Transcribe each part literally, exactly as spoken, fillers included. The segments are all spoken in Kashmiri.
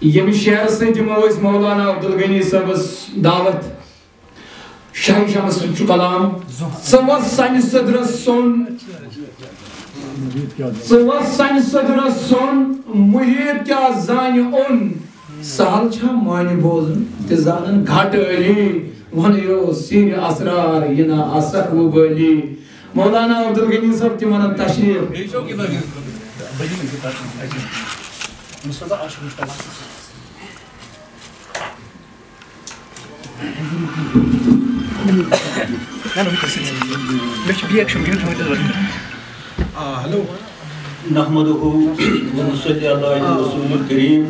ییٚمہِ شعرٕ سۭتۍ دِمو أسۍ مولانا عبدالغنی صٲبس دعوت۔ شاہی شمس سُنٛد چھُ کلام۔ ژٕ وَس سانہِ سٔدرس سۄن، ژٕ وَس سانہِ سٔدرس سۄن، محیط کیٛاہ زانہِ اوٚن۔ سہل چھا مانہِ بوزُن تہِ زانن گھٹ علی، وَنیو سِرِ اسرار یہِ نہ آسکھ وۄبٲلی۔ مولانا عبدالغنی صٲب تہِ وَنن تشریف۔ نحمده ونصلي على رسول الكريم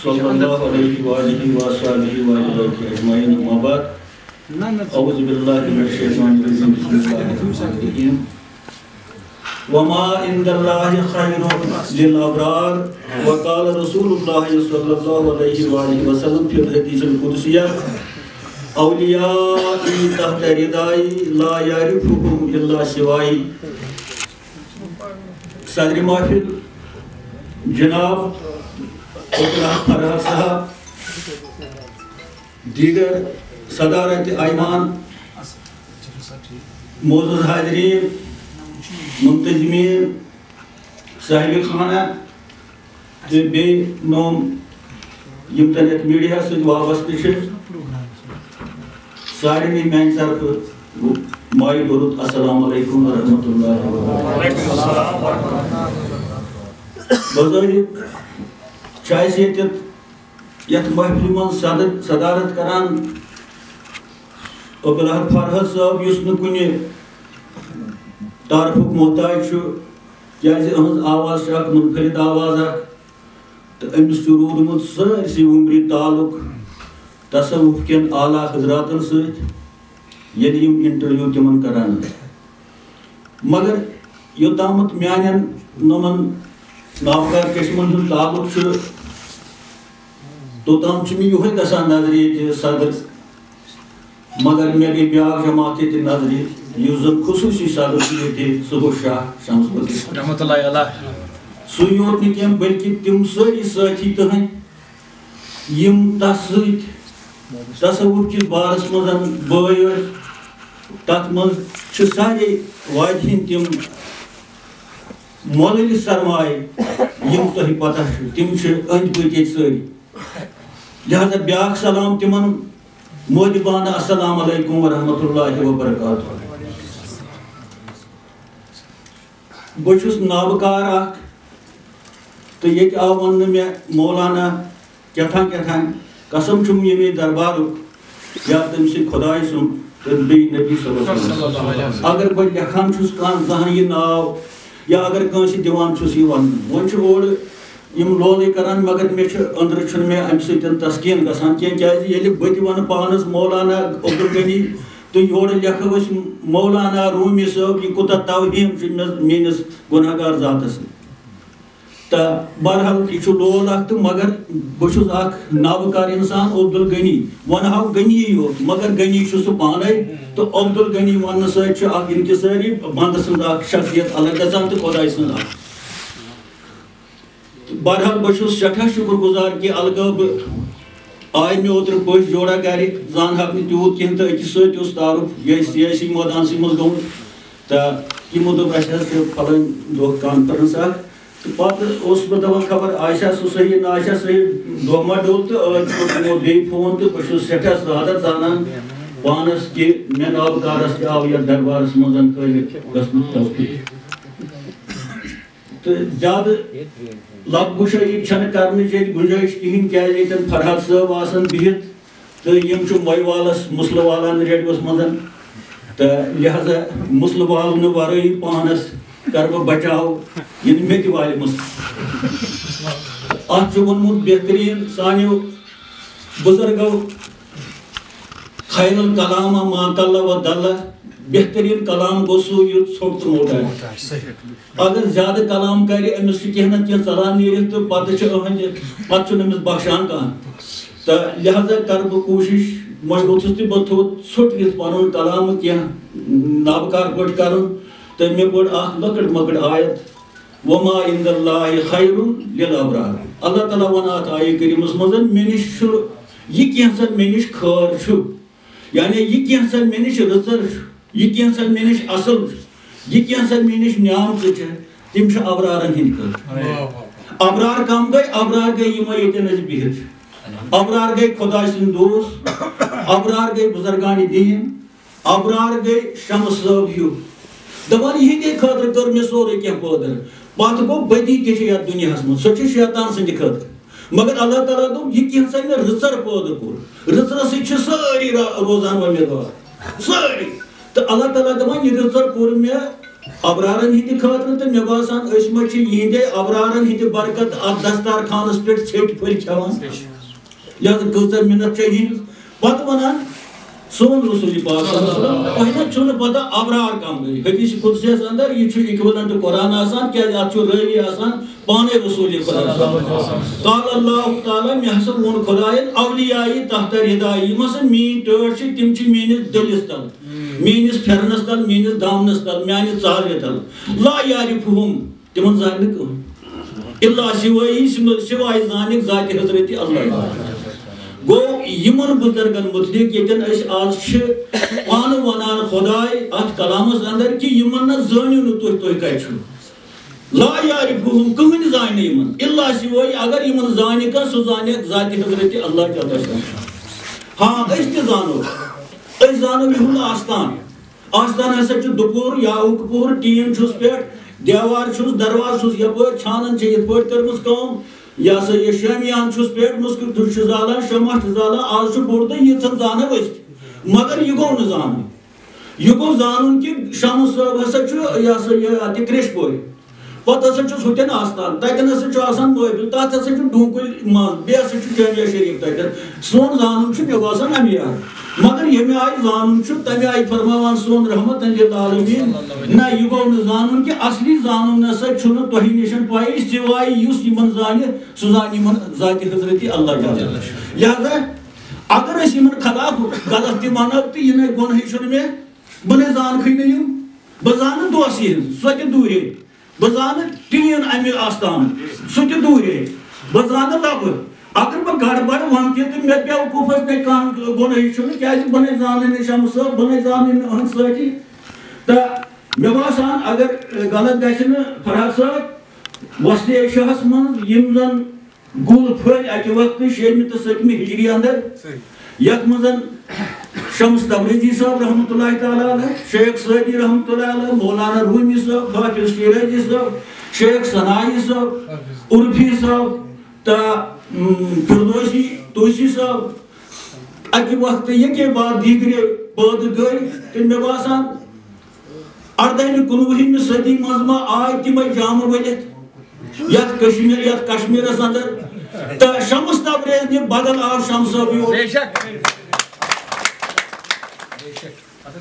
صلى الله عليه وآله وصحبه وآله أجمعين، أما بعد. أعوذ بالله من الشيطان الرجيم. بسم الله الرحمن الرحيم. وما عند الله خير للأبرار. وقال رسول الله صلى الله عليه وآله وسلم في الحديث القدسي: أوليائي تحت رضاي لا يعرفهم إلا سواي. صدر محفل جناب عبدالحق فرحت صاحب، دیگر صدارت ایوان، معزز حاضرین، منتظمین، صاحب خانہ تہٕ بیٚیہِ نوم یِم زن یتھ میڈیا سۭتۍ وابستہٕ چھِ، سارنٕے میانہِ طرفہٕ مایہِ درود، السلام علیکم ورحمۃ اللہ وبرکاتہ۔ بظٲہِر چھِ اَسہِ ییٚتٮ۪تھ یتھ محفلہِ منٛز صدر، صدارت کران عبدالحق فرحت صٲب، یُس نہٕ کُنہِ تعارفُک محتاج چھُ، کیازِ أہنٛز آواز چھِ اکھ منفرد آواز اکھ، تہٕ أمِس چھُ روٗدمُت سٲرسٕے عمرِ تعلق تصوف کٮ۪ن اعلیٰ حضراتن سۭتۍ، ییٚلہِ یِم انٹرویو تِمن کران ٲسۍ۔ مگر یوٚتامَتھ میانٮ۪ن نومن نابکار کشمن ہُنٛد تعلق چھُ، توٚتام چھُ مےٚ یِہوٚے گژھان نظرِ ییٚتہِ صدر، مگر مےٚ گٔے بیٛاکھ جماعت ییٚتہِ نظرِ، یُس زن خصوٗصی صدر چھُ ییٚتہِ، سُہ گوٚو شاہ شمس الدین۔ رحمتہ اللہ علیہ۔ سُے یوت نہٕ کینٛہہ، بلکہِ تِم سٲری سٲتھی تٕہٕنٛدۍ، یِم تس سۭتۍ تصوف کِس بارس منٛز بٲے ٲسۍ، تتھ منٛز چھِ سارے وادی ہٕنٛدۍ تِم مۄلٕلۍ سرمایہِ، یِم تۄہہِ پتہ چھُ، تِم چھِ أنٛدۍ پٔکۍ ییٚتہِ سٲری۔ لہذا بیٛاکھ سلام تِمن مودبانہٕ، السلام علیکم ورحمۃ اللہ وبرکاتہ۔ بہٕ چھُس نابکار اکھ، تہٕ ییٚتہِ آو وننہٕ مےٚ مولانا کیٛاہ تام کیٛاہ تام، قسم چھُم ییٚمے دربارُک یا تٔمۍ سٕے خۄداے سُنٛد تہٕ بیٚیہِ نبی صلی اللہ علیہ وسلم۔ اگر بہٕ لیکھان چھُس کانٛہہ زانٛہہ یہِ ناو یا اگر کٲنٛسہِ دِوان چھُس یہِ وننہٕ، وۄنۍ چھُ اورٕ یِم لولٕے کران، مگر مےٚ چھُ أنٛدرٕ چھُنہٕ مےٚ اَمہِ سۭتۍ تسکیٖن گژھان کینٛہہ، کیٛازِ ییٚلہِ بہٕ تہِ وَنہٕ پانَس مولانا عبدالغنی تہٕ یورٕ لیکھو أسۍ مولانا روٗمی صٲب، یہِ کوٗتاہ توہیٖن چھُ مےٚ، میٛٲنِس گۄناہ گار ذاتَس۔ تہٕ بہرحال، یہِ چھُ لول اکھ، تہٕ مگر بہٕ چھُس اکھ نابکار انسان، عبدالغنی، ونہٕ ہاو غنی یوت، مگر غنی چھُ سُہ پانے، تہٕ عبدالغنی وننہٕ سۭتۍ چھُ اکھ انکسٲری بندٕ سٕنٛز اکھ شخصیت الگ گژھان تہٕ خۄداے سٕنٛز اکھ۔ تہٕ بہرحال، بہٕ چھُس سٮ۪ٹھاہ شُکر گُزار کہِ الگٲبہٕ آے مےٚ اوترٕ پٔژھۍ جوڑا گرِ، زانہٕ ہاکھ نہٕ تیوٗت کینٛہہ، تہٕ أکِس سۭتۍ اوس تعارُف یِہوٚے سیٲسی مٲدانسٕے منٛز گوٚمُت۔ تہٕ یِمو دوٚپ، "اَسہِ حظ چھِ پھلٲنۍ دۄہ کانفرنس اکھ۔" تہٕ پتہٕ اوسُس بہٕ دپان، خبر آسہِ ہا سُہ صحیح، نہ آسہِ ہا صحیح، دۄہ ما ڈوٚل، تہٕ ٲدۍ کوٚر تِمو بیٚیہِ فون، تہٕ بہٕ چھُس سٮ۪ٹھاہ سعادت زانان پانس کہِ مےٚ نابکارس تہِ آو یتھ دربارس منٛز کھٲلِتھ گژھنُک توفیٖق۔ تہٕ زیادٕ لب گُشٲیی چھنہٕ کرنٕچ ییٚتہِ گُنجٲیِش کِہیٖنۍ، کیازِ ییٚتٮ۪ن فرحت صٲب آسن بِہِتھ، تہٕ یِم چھِ مۄیہِ والَس، مُسلہٕ والَن ریڈیوَس منٛز، تہٕ لہذا مُسلہٕ والنہٕ ورٲیی پانَس کَرٕ بہٕ بچاو، یِنہٕ مےٚ تہِ والہِ مُسلہٕ۔ اَتھ چھُ ووٚنمُت بہتریٖن سانیو بُزرگو، "خیر الکلام ما قل و دل"، بہتریٖن کلام گوٚو سُہ یُس ژھوٚٹ تہٕ موٚٹ آسہِ۔ اگر زیادٕ کلام کرِ، أمِس چھُ کینٛہہ نتہٕ کینٛہہ ژلان نیٖرِتھ تہٕ پتہٕ چھُ أہنٛدِ، پتہٕ چھُنہٕ أمِس بخشان کانٛہہ۔ تہٕ لہذا کرٕ بہٕ کوٗشِش، وۄنۍ ووٚتھُس تہِ بہٕ تھوٚد ژھوٚٹ یِتھ پنُن کلام کینٛہہ نابکار پٲٹھۍ کرُن۔ تہٕ مےٚ پٔر اکھ لۄکٕٹ مۄکٕٹ آیت، "وما عند اللہ خیر للابرار"۔ اللہ تعالیٰ وَنان اَتھ آیہِ کریٖمَس منٛز، مےٚ نِش چھُ یہِ کینٛژھا مےٚ نِش خٲر چھُ، یعنی یہِ کینٛژھا مےٚ نِش رٕژَر چھُ، یہِ کینٛژھا مےٚ نِش اَصٕل چھُ، یہِ کینٛژھا مےٚ نِش نعمژٕ چھِ، تِم چھِ ابرارَن ہِنٛدۍ خٲطرٕ۔ ابرار کَم گٔے؟ ابرار گٔے یِمَے ییٚتٮ۪ن أسۍ بِہِتھ چھِ۔ ابرار گٔے خۄداے سٕنٛدۍ دوست، ابرار گٔے بُزرگانِ دیٖن، ابرار گٔے شمس صٲب ہیوٗ۔ دَپان، یِہِنٛدے خٲطرٕ کٔر مےٚ سورُے کینٛہہ پٲدٕ۔ پَتہٕ گوٚو بدی تہِ چھِ یَتھ دُنیاہَس منٛز، سۄ چھِ شیطان سٕنٛدِ خٲطرٕ۔ مگر اللہ تعالیٰ دوٚپ، یہِ کینٛژھا مےٚ رٕژَر پٲدٕ کوٚر، رٕژرَسٕے چھِ سٲری را-، روزان وۄمیدوار۔ سٲری۔ تہٕ اللہ تعالیٰ دَپان، یہِ رٕژَر کوٚر مےٚ ابرارَن ہِنٛدِ خٲطرٕ، تہٕ مےٚ باسان، أسۍ ما چھِ یِہِنٛدے ابرارَن ہِنٛدِ برکت اَتھ دستارخانَس پٮ۪ٹھ ژھیٚٹۍ پھٔلۍ کھٮ۪وان؟ لہذا کۭژاہ مِنت چھےٚ یِہِنٛز۔ پَتہٕ وَنان، سون رسول پاک صلی اللہ علیہ وسلم، تۄہہِ نہ چھُو نہٕ پتہ ابرار کم گٔے۔ حدیث قدسیَس اندر یہِ چھُ equivalent قرآن آسان، کیازِ اَتھ چھُ رٲوی آسان پانے رسول خدا۔ قال اللہ تعالیٰ، مےٚ ہسا ووٚن خدایَن، اولیائی تحت ردائی، یِم ہسا میٲنۍ ٹٲٹھۍ چھِ، تِم چھِ میٲنِس دٔلِس تل، میٲنِس پھیرنس تل، میٲنِس دامنس تل، میانہِ ژادرِ تل۔ لا یعرفہم، تِمن زانہِ نہٕ کٕہٕنۍ۔ الا سوٲیی، سم-، سوائے زانِکھ ذاتِ حضرت اللہ۔ گوٚو، یِمن بُزرگن مُتعلِق ییٚتٮ۪ن أسۍ آز چھِ پانہٕ وَنان خۄداے اَتھ کلامس اندر کہِ یِمن نہ زٲنِو نہٕ تُہۍ، تُہۍ کَتہِ چھِو۔ لا یعرفہم، کٕہٕنۍ زانہِ نہٕ یِمن۔ الا سوٲیی، اگر یِمن زانہِ کانٛہہ، سُہ زانہِ ذاتِ حضرت اللہ جل شانہ۔ ہاں، أسۍ تہِ زانو، أسۍ زانو یِہُنٛد آستان۔ آستان ہسا چھُ دُپوٗر یا اُکپوٗر، ٹیٖن چھُس پٮ۪ٹھ، دیوار چھُس، دروازٕ چھُس یپٲرۍ، چھانن چھِ یِتھ پٲٹھۍ کٔرمٕژ کٲم۔ یہِ ہسا یہِ شٲمیان چھُس پٮ۪ٹھ، مُسکُر چھُ زالان، شمع چھُ زالان، آز چھُ بوٚڑ دۄہ، ییٖژہن زانو أسۍ تہِ۔ مگر یہِ گوٚو نہٕ زانُن۔ یہِ گوٚو زانُن کہِ شمس صٲب ہسا چھُ، یہِ ہسا یہِ، اَتہِ کرٛیٚشہِ پورِ۔ پتہٕ ہسا چھُس ہُتٮ۪ن آستان، تتٮ۪ن ہسا چھُ آسان محفل، تتھ ہسا چھُ ڈوٗنۍ کُلۍ منٛز، بیٚیہِ ہسا چھُ جامع شریف تتٮ۪ن۔ سون زانُن چھُ، مےٚ باسان، اَمی آیہِ۔ مگر ییٚمہِ آیہِ زانُن چھُ، تَمہِ آیہِ فرماوان سون رحمتاً للعالمین، نہ، یہِ گوٚو نہٕ زانُن کہِ اصلی زانُن نسا چھُنہٕ تۄہہِ نِش پَیی، سوائے یُس یِمن زانہِ، سُہ زانہِ یِمن ذاتِ حضرت اللہ جل۔ لہذا اگر أسۍ یِمن خلاف غلط تہِ وَنو تہٕ یہِ نَے گۄنہٕے چھُنہٕ مےٚ، بہٕ نَے زانکھٕے نہٕ یِم، بہٕ زانہٕ دوسٕے ہٕنٛز، سۄ تہِ دوٗرے۔ بہٕ زانہٕ ٹیٖن اَمہِ آستانُک، سُہ تہِ دوٗرے۔ بہٕ زانہٕ لَبہٕ۔ اگر بہٕ گڑبڑ وَنہٕ تہِ تہٕ مےٚ بیوقوٗفَس نَے کانٛہہ گۄناہٕے چھُنہٕ، کیٛازِ بہٕ نَے زانہٕ نہٕ شمس صٲب، بہٕ نَے زانہٕ نہٕ أہٕنٛدۍ سٲتھی۔ تہٕ مےٚ باسان، اگر غلط گژھِ نہٕ، فرحت صٲب، وسطی ایشیاہَس منٛز یِم زَن گُل پھٔلۍ اَکہِ وقتہٕ شیٚیِمہِ تہٕ سٔتمہِ ہِجری اندر، یَتھ منٛز شمس تبریزی صٲب رحمتہ اللہ تعالیٰ علیہ، شیخ سعدی رحمتہ اللہ علیہ، مولانا رومی صٲب، حافظ شیرازی صٲب، شیخ ثنائی صٲب، عرفی صٲب، تہٕ، م، فردوسی طوسی صٲب اَکہِ وقتہٕ ییٚکے بعد دیگرے پٲدٕ گٔے، تہٕ مےٚ باسان، اردہمہِ کُنوُہمہِ صدی منٛز ما آے تِمے جامہٕ ؤلِتھ یتھ کشمیر، یتھ کشمیرس اندر؟ تہٕ شمس تبریز نہِ بدل آو شمس صٲبٕے یوت۔ بے شک۔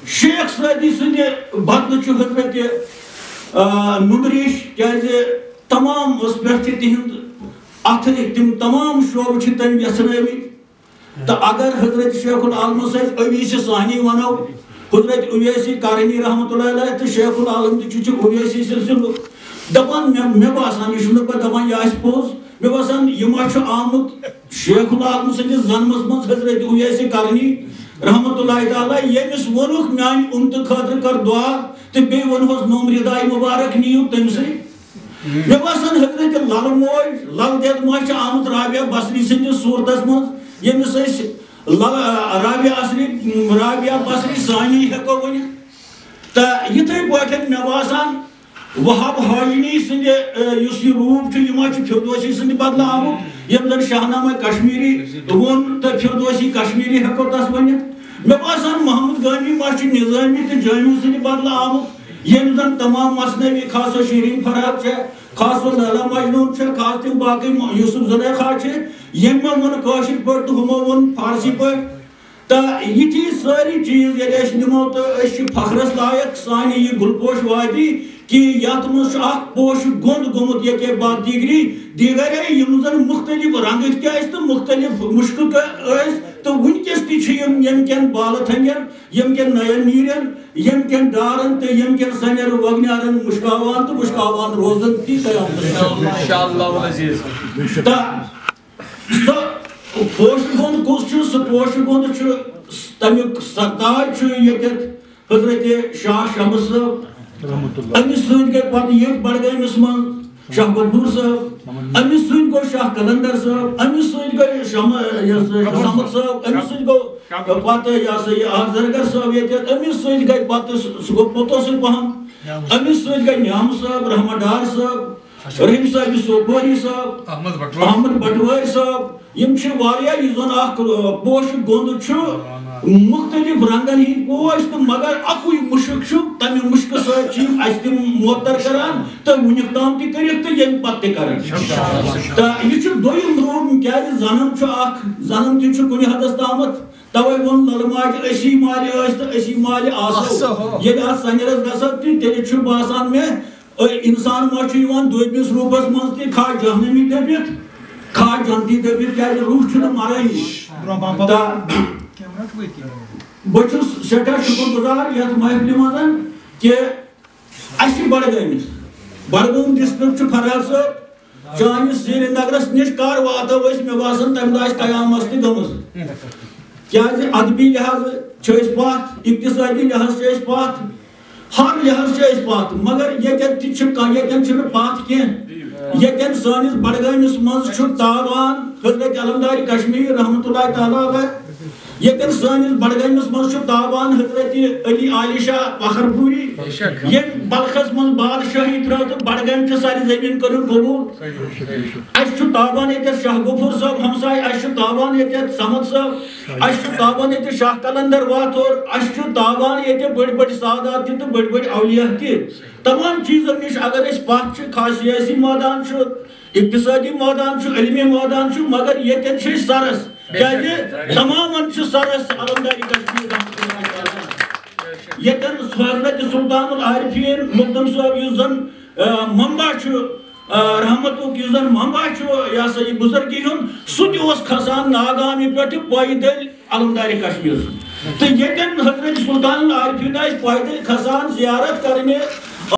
شیخ سعدی سٕنٛدِ بدلہٕ چھُ حضرت، آ، نُمریش، کیازِ تمام ٲس پٮ۪ٹھ چھِ تِہنٛد اتھٕ، تِم تمام شعبہٕ چھِ تٔمۍ یژھرٲومٕتۍ۔ تہٕ اگر حضرت شیخ العالمس أسۍ اویس ثانی ونو، حضرت اویس قرنی رحمتہ اللہ علیہ تہٕ شیخ العالم تہِ چھُ، چھُ اویسی سلسلُک۔ دپان مےٚ، مےٚ باسان، یہِ چھُنہٕ بہٕ دپان یہِ آسہِ پوٚز، مےٚ باسان یہِ ما چھُ آمُت شیخ العالم سٕنٛدِس جنمس منٛز حضرت اویس قرنی رحمتہ اللہ تعالیٰ، ییٚمِس ووٚنُکھ میانہِ اُمتہٕ خٲطرٕ کر دعا تہٕ بیٚیہِ ووٚنہوس نوم رداے مبارک نِیِو تٔمۍ سٕے۔ مےٚ باسان حضرت لل موج، لل دٮ۪د موج چھِ آمٕژ رابعہ بصری سٕنٛدِس صوٗرتس منٛز، ییٚمِس أسۍ لل، رابعہ اصری، رابعہ بصری ثانی ہٮ۪کو ؤنِتھ۔ تہٕ یِتھَے پٲٹھۍ مےٚ باسان وہاب حاجنی سٕنٛدِ، اَ، یُس یہِ روٗپ چھُ، یہِ ما چھُ فردوسی سٕنٛدِ بدلہٕ آمُت، ییٚمۍ زن شاہنامہ کشمیری ووٚن تہٕ فردوسی کشمیری ہٮ۪کو تس ؤنِتھ۔ مےٚ باسان محمد گٲمی ما چھُ نظامی تہٕ جٲمی سٕنٛدِ بدلہٕ آمُت، ییٚمۍ زن تمام مثنوی، خاص طور شیرین فرہاد چھےٚ، خاص طور لیلا مجنون چھےٚ، خاص طور باقٕے م-، یوسف زلیخا چھِ، ییٚمۍ مےٚ ووٚن کٲشِر پٲٹھۍ تہٕ ہُمو ووٚن فارسی پٲٹھۍ۔ تہٕ یِتھی سٲری چیٖز ییٚلہِ أسۍ نِمو تہٕ أسۍ چھِ فخرس لایق سانہِ یہِ گُلپوش وادی کہِ یتھ منٛز چھُ اکھ پوشہٕ گوٚنٛد گوٚمُت ییٚکے بعد دیگری، دیگرے یِم زن مُختٔلِف رنٛگٕکۍ تہِ ٲسۍ تہٕ مُختٔلِف مُشکہٕ ٲسۍ تہٕ وُنکیٚس تہِ چھِ یِم ییٚمہِ کٮ۪ن بالہٕ تھنٛگٮ۪ن، ییٚمہِ کٮ۪ن نَین نیٖرٮ۪ن، ییٚمہِ کٮ۪ن ڈارن تہٕ ییٚمہِ کٮ۪ن سنٮ۪ر وۄگنیارن مُشکاوان تہٕ مُشکاوان روزن تی قیامتس۔ انشاءاللہ العزیز۔ تہٕ سۄ پوشہٕ گوٚنٛد کُس چھُ؟ سُہ پوشہٕ گوٚنٛد چھُ، تَمیُک سرتاج چھُ ییٚتٮ۪تھ حضرت شاہ شمس صٲب۔ أمِس سۭتۍ گٔے پتہٕ ییٚتہِ بڈگٲمِس منٛز شاہ غفور صٲب، أمِس سۭتۍ گوٚو شاہ قلندر صٲب، أمِس سۭتۍ گٔے شم-، یۄس شمد صٲب، أمِس سۭتۍ گوٚو پتہٕ یہِ ہسا یہِ آزرگر صٲب ییٚتہِ، أمِس سۭتۍ گٔے پتہٕ سُہ، سُہ گوٚو پوٚتُس پہم، أمِس سۭتۍ گٔے نیام صٲب، رحمت ڈار صٲب، رحیم صٲب سوپوری صٲب، احمد بٹواری۔ احمد بٹواری صٲب، یِم چھِ واریاہ، یُس زن اکھ، آ، پوشہٕ گوٚنٛد چھُ، مُختٔلِف رنٛگن ہٕنٛدۍ پوش، تہٕ مگر اَکُے مُشُک چھُ، تَمہِ مُشکہٕ سۭتۍ چھِ یِم اَسہِ تِم معطر کران تہٕ وُنیُک تام تہِ کٔرِتھ تہٕ ییٚمہِ پتہٕ تہِ کران۔ تہٕ یہِ چھُ دوٚیِم روٗپ، کیازِ زنان چھُ اکھ، زنان تہِ چھُ کُنہِ حدس تامتھ، توے ووٚن للہٕ ماجہِ، "أسی مالہِ ٲسۍ تہٕ أسی مالہِ آسو۔" آسو۔ ییٚلہِ اتھ سنجرس گژھو تہِ، تیٚلہِ چھُ باسان مےٚ، أے، انسان ما چھُ یِوان دوٚیمِس روٗپس منٛز تہِ، کھا جہنمی دٔپِتھ، کھا جنتی دٔپِتھ، کیازِ روح چھُنہٕ مرٲنی۔ برونٛہہ پہم پکو۔ تہٕ کیمرہ چھُ أتی۔ بہٕ چھُس سٮ۪ٹھاہ شُکر گُزار یتھ محفلہِ منٛز کہِ اسہِ بڈگٲمِس، بڈگوم ڈسٹرکٹ چھُ فرحت صٲب، چٲنِس سرینگرس نِش کر واتو أسۍ؟ مےٚ باسان تمہِ دۄہ آسہِ قیامت تہِ گٔمٕژ۔ کیازِ ادبی لحاظ چھِ أسۍ پتھ، اقتصٲدی لحاظ چھِ أسۍ پتھ، ہر لحاظ چھِ أسۍ پتھ، مگر ییٚتٮ۪تھ تہِ چھِ کا-، ییٚتٮ۪ن چھِنہٕ پتھ کینٛہہ۔ ییٚتٮ۪ن سٲنِس بڈگٲمِس منٛز چھُ تابان حضرت علمدار کشمیری رحمتہ اللہ تعالیٰ علیہ۔ ییٚتٮ۪ن سٲنِس بڈگٲمِس منٛز چھُ تابان حضرت علی عالی شاہ فخر پوری، بے شک۔ ییٚمۍ بلخس منٛز بادشٲہی ترٲو تہٕ بڈگٲمۍ چھِ سارِ زٔمیٖن کٔرٕن قبوٗل۔ اَسہِ چھُ تابان ییٚتٮ۪تھ شاہ غفور صٲب ہمساے، اَسہِ چھُ تابان ییٚتٮ۪تھ صمد صٲب، اَسہِ چھُ تابان ییٚتہِ شاہ قلندر واتھور، اَسہِ چھُ تابان ییٚتہِ بٔڑۍ بٔڑۍ سادات تہِ تہٕ بٔڑۍ بٔڑۍ اولیاء تہِ۔ تمام چیٖزن نِش اگر أسۍ پتھ چھِ، خاص سیٲسی مٲدان چھُ، اقتصٲدی مٲدان چھُ، علمی مٲدان چھُ، مگر ییٚتٮ۪ن چھِ أسۍ سرس، کیازِ تمامن چھُ سرس علمداری کشمیر رحمتہ اللہ تعالیٰ۔ ییٚتٮ۪ن حضرت سلطان العارفین مقدم صٲب، یُس زن، آ، منبع چھُ، آ، رحمتُک یُس زن منبع چھُ، یہِ ہسا یہِ بزرگی ہُنٛد، سُہ تہِ اوس کھسان ناگامہِ پٮ۪ٹھٕ پیدل علمدار کشمیر۔ تہٕ ییٚتٮ۪ن حضرت سلطان العارفین آسہِ پیدل کھسان زیارت کرنہِ،